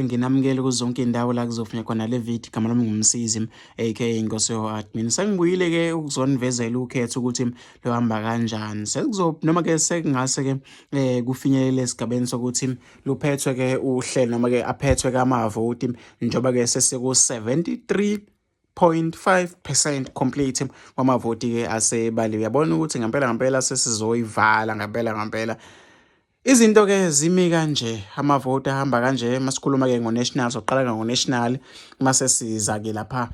Nginamukele kuzo zonke iy'ndawo la kuzofunya khona le video. Igama lami nguMsizi, aka Inkosi yo-admin. Sengibuyile ke ukuzonivezela ukhetho ukuthi luhamba kanjani. Sekuzo noma ke sekungase ke kufinyelele esigabeni sokuthi luphethwe ke uhlelo noma ke aphethwe ke amavoti, njengoba ke sesiku 73.5% complete kwamavoti ke asebaliwe. Uyabona ukuthi ngempela ngempela sesizoyivala ngempela ngempela. Izinto ke zimi kanje, amavoti ahamba kanje. Masikhuluma ke ngo-national, soqala ngo-national, mase siza ke lapha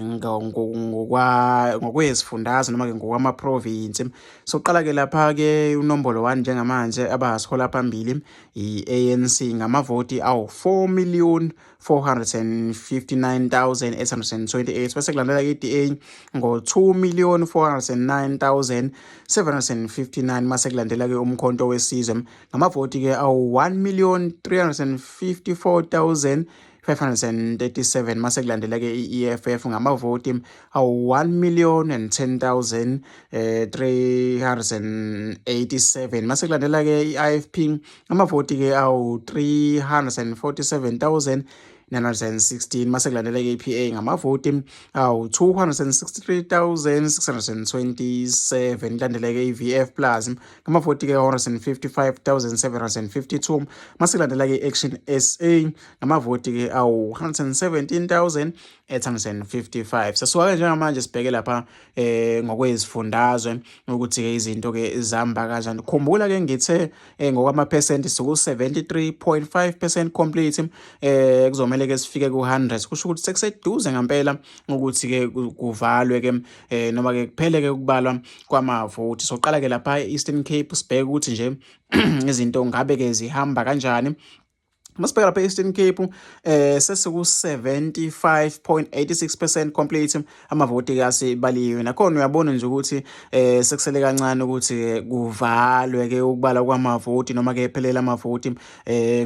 ngokwa ngokwezifundazwe noma ke ngokwama province. Soqala ke lapha ke, unombolo 1 njengamanje abasihola phambili i-ANC ngamavoti awu 4 million 459,828, bese kulandela i-DA ngo-2 million 409,759, mase kulandela ke uMkhonto weSizwe ngamavoti ke awu 1 million 354,537, mase kulandela ke i-EFF ngamavoti awu 1 million and 10,000 387, mase kulandela ke i-IFP ngamavoti ke awu 347,916, mase kulandela ke i-PA ngamavoti awu 263,627, kulandela ke i-VF plus ngamavoti ke 155,752, mase kulandela ke i-Action SA ngamavoti ke awu 117,855. Sasuka ke njengamanje sibheke lapha ngokwezifundazwe ukuthi ke izinto ke zihamba kanjani. Khumbula ke ngithe ngokwama percent siku 73.5% complete, kuzomela ke sifike ku 100. Kusho ukuthi sekuseduze ngempela ukuthi ke kuvalwe ke noma ke kuphele ke ukubalwa kwamavoti. Soqala ke lapha e-Eastern Cape, sibheke ukuthi nje izinto ngabe ke zihamba kanjani. Masibheka lapha e-Eastern Cape, sesiku 75.86% complete, amavoti ke asebaliwe. Nakhona uyabona nje ukuthi sekusele kancane ukuthi kuvalwe ke ukubala kwamavoti noma ke phelele amavoti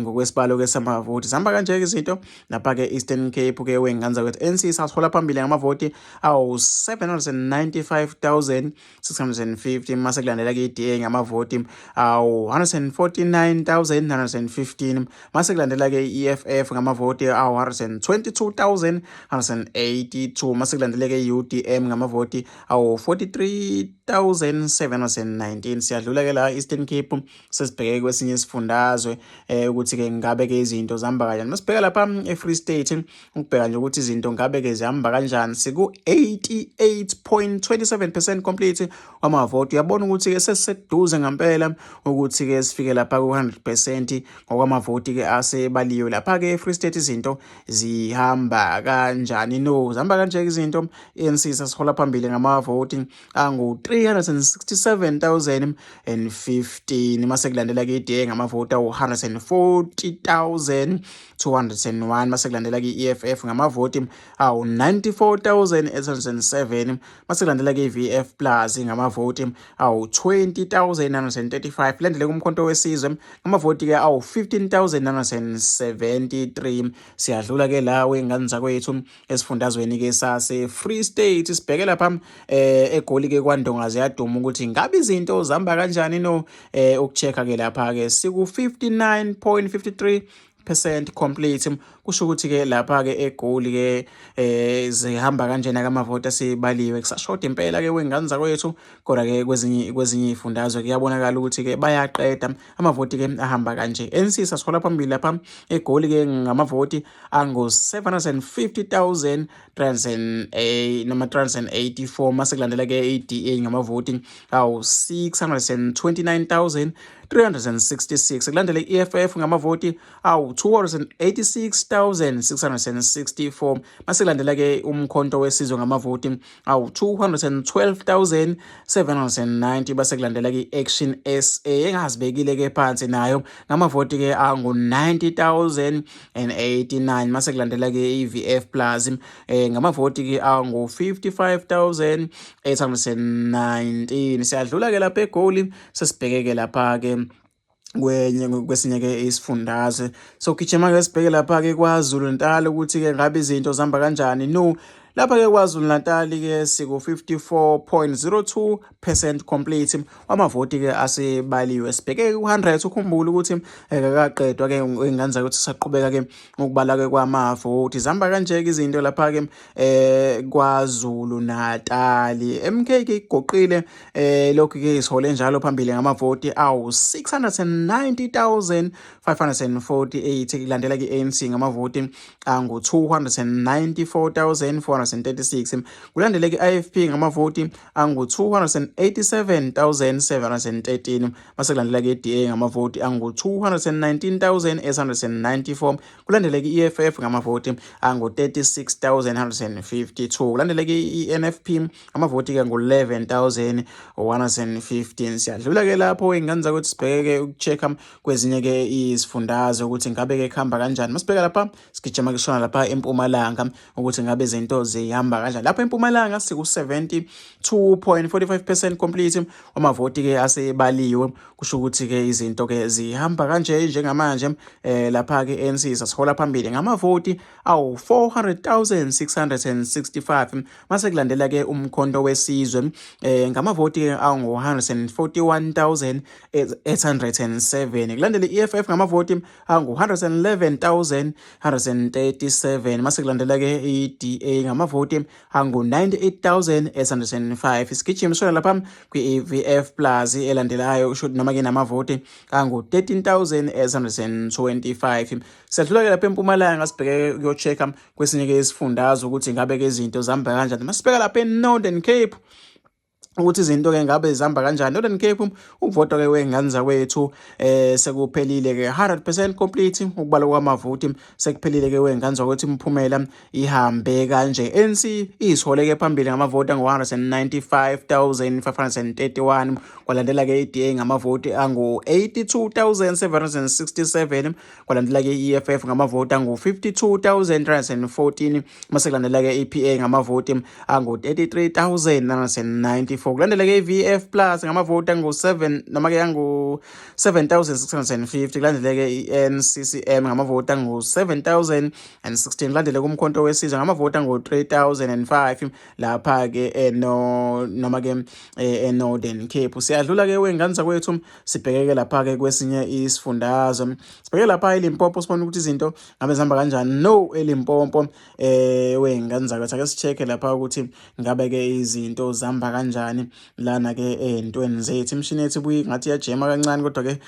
ngokwesibalo ke samavoti. Zihamba kanje ke izinto lapha ke Eastern Cape ke, wenganza kwethu. ANC sasihola phambili ngamavoti awu 795,650, mase kulandela ke i-DA ngamavoti awu 149,915, mase kulandela ke i-EFF ngamavoti awu 122,182, mase kulandela ke i-UDM ngamavoti awu 43,719. Siyadlula ke la Eastern Cape, sesibheke kwesinye isifundazwe ukuthi ke ngabe ke izinto zihamba kanjani. Masibheka lapha e-Free State, ukubheka nje ukuthi izinto ngabe ke zihamba kanjani, siku 88.27% complete kwamavoti. Uyabona ukuthi ke sesiseduze ngempela ukuthi ke sifike lapha ku 100% ngokwamavoti ke asebaliwe. Lapha ke e-Free State izinto zihamba kanjani? No, zihamba kanje izinto. ANC sasihola phambili ngamavoti angu 367,015, mase kulandela ke i-DA ngamavoti awu 140,201, mase kulandela ke i-EFF ngamavoti awu 94,807, mase kulandela ke i-VF plus ngamavoti awu 20,935, landele kuMkhonto weSizwe ngamavoti ke awu 15,973. Siyadlula ke la, wengane zakwethu, esifundazweni ke sase Free State. Sibheke lapha eGoli ke, kwaNdonga ziyaduma, ukuthi ngabe izinto zihamba kanjani. No, ukuchecka ke lapha ke siku 59.53% complete. Kusho ukuthi ke lapha ke eGoli ke zihamba kanjena ke amavoti asebaliwe. Kusashoda impela ke, wengane zakwethu, kodwa ke kwezinye izifundazwe kuyabonakala ukuthi ke bayaqeda. Amavoti ke ahamba kanje: ANC sasihola phambili lapha eGoli ke ngamavoti angu 750,000 noma 384, mase kulandela ke i-DA ngamavoti awu 629,366, kulandele i-EFF ngamavoti awu 286,664, mase kulandela ke uMkhonto weSizwe ngamavoti awu 212,790, base kulandela ke i-Action SA engazibekile ke phansi nayo ngamavoti ke angu 90,089, mase kulandela ke i-VF plus ngamavoti ke angu 55,819. Siyadlula ke lapha eGoli, sesibheke ke lapha ke kwenye kwesinye ke isifundazwe. So gijima ke sibheke lapha ke KwaZulu Natal ukuthi ke ngabe izinto zihamba kanjani. No, Lapha-ke KwaZulu-Natal-ke siku-54.02% complete wamavoti-ke asebaliwe. Sibheke ku-100, ukhumbule ukuthi akakaqedwa-ke ingane ukuthi saqhubeka-ke ukubala-ke kwamavoti. Zihamba kanje-ke izinto lapha-ke KwaZulu Natal. MK ke igoqile lokhu ke isihole njalo phambili ngamavoti awu 690,548, kulandela ke ANC ngamavoti angu 294,436, kulandele ke IFP ngamavoti angu 287,713, mase kulandela ke DA ngamavoti angu 219,894, kulandele ke EFF ngamavoti angu 36,152, kulandele ke iNFP amavoti ke ngu 11,115. Siyadlula ke lapho ingane zakwethu, sibheke ukucheck-a kwezinye ke izifundazwe ukuthi ngabe ke kuhamba kanjani. Masibheka lapha, sigijima kushona lapha eMpumalanga ukuthi ngabe izinto zihamba kanjani lapha eMpumalanga. Siku 72.45% complete amavoti ke asebaliwe, kusho ukuthi ke izinto ke zihamba kanje njengamanje. Lapha ke ANC sasihola phambili ngamavoti awu 400,665, mase kulandela ke uMkhonto weSizwe ngamavoti ke angu 141,807, kulandela iEFF ngamavoti angu 111,137, mase kulandela ke iDA ngamavoti angu 98,805. Isigijimi sona lapha kwi-VF Plus elandelayo, kusho noma ke namavoti angu 13,825. Siyadlula ke lapha eMpumalanga, sibheke ukuyo-check-a kwesinye ke isifundazwe ukuthi ngabe ke izinto zihamba kanjani. Masibheka lapha eNorthern Cape ukuthi izinto ke ngabe zihamba kanjani. Northern Cape, ukuvota ke wengane zakwethu sekuphelile ke, 100% complete ukubalwa kwamavoti sekuphelile ke wengane zakwethu. Imiphumela ihambe kanje: ANC isihole ke phambili ngamavoti angu 195,531, kwalandela ke iDA ngamavoti angu 82,767, kwalandela ke iEFF ngamavoti angu 52,314, mase kulandela ke iPA ngamavoti angu 33,994, kulandela ke iVF Plus ngamavoti angu 7 noma ke angu 7,650, kulandele ke iNCCM ngamavoti angu 7,016, kulandele kuMkhonto weSizwe ngamavoti angu 3,005 lapha ke eno noma ke eNorthern Cape. Siyadlula ke wengane zakwethu, sibhekeke lapha ke kwesinye isifundazwe, sibheke lapha eLimpopo, sibone ukuthi izinto ngabe zihamba kanjani no eLimpopo. Wengane zakwethu, ake si-check lapha ukuthi ngabe ke izinto zihamba kanjani lana ke entweni zethu. Imishini yethu ibuye ngathi iyajema kancane, kodwa ke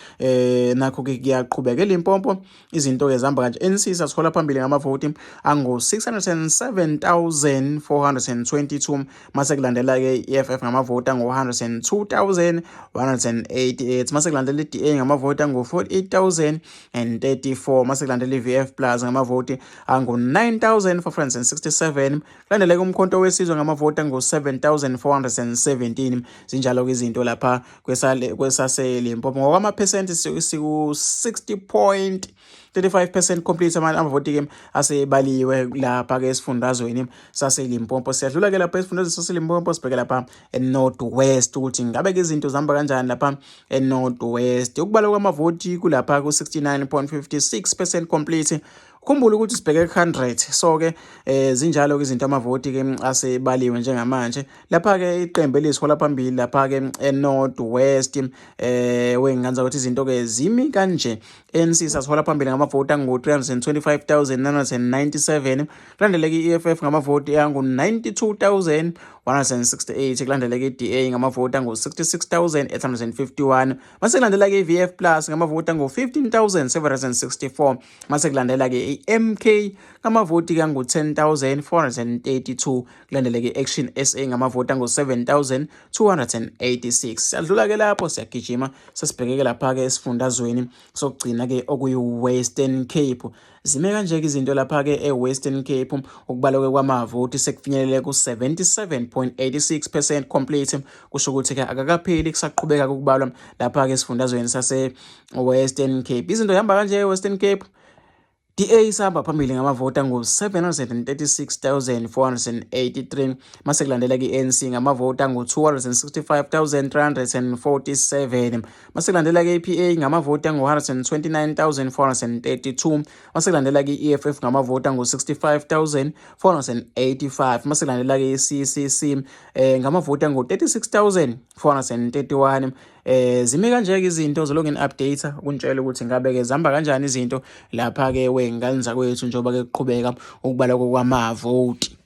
nakho ke kuyaqhubeka. ELimpopo izinto ke zihamba kanje: ANC sasithola phambili ngamavoti angu 607,422, mase kulandela ke iEFF ngamavoti angu 102,188, mase kulandela iDA ngamavoti angu 48,034, mase kulandela iVF Plus ngamavoti angu 9,467, kulandela ke uMkhonto weSizwe ngamavoti angu 7,417. Zinjalo ke izinto lapha kwesaseLimpopo. Ngokwamaphesenti siku 60.35% complete amavoti ke asebaliwe lapha ke esifundazweni saseLimpopo. Siyadlula ke lapha esifundazweni saseLimpopo, sibheke lapha eNorth West ukuthi ngabe ke izinto zihamba kanjani lapha eNorth West. Ukubalwa kwamavoti kulapha ku 69.56% complete. Khumbula ukuthi sibheke ku-100, so ke zinjalo ke izinto, amavoti ke asebaliwe njengamanje. Lapha ke iqembu elisihola phambili lapha ke eNorth West, wengane ukuthi izinto ke zimi kanje: ANC sasihola phambili ngamavoti angu 325,997, kulandeleke i-EFF ngamavoti angu 92,168, kulandeleke i-DA ngamavoti angu 66,851, mase kulandela ke i-VF Plus ngamavoti angu 15,764, mase kulandela ke i-MK ngamavoti angu 10,432, kulandele ke i-Action SA ngamavoti angu 7,286. Siyadlula ke lapho, siyagijima, sesibhekeke lapha ke esifundazweni sokugcina ke okuyi-Western Cape. Zime kanje ke izinto lapha ke e-Western Cape. Ukubalwa kwamavoti sekufinyelele ku-77.86% complete, kusho ukuthi ke akakapheli, kusaqhubeka ukubalwa lapha ke esifundazweni sase-Western Cape. Izinto zihamba kanje e-Western Cape. DA isahamba phambili ngamavoti angu-736,483, mase kulandela ke-ANC ngamavoti angu-265,347, mase kulandela ke-PA ngamavoti angu-129,432, mase kulandela ke-EFF ngamavoti angu-65,485, mase kulandela ke-CCC ngamavoti angu-36,431. Zime kanje ke izinto, zolokhu ngini-update ukuntshela ukuthi ngabe ke zihamba kanjani izinto lapha ke wey'ngane zakwethu njengoba ke kuqhubeka ukubalwa kwamavoti.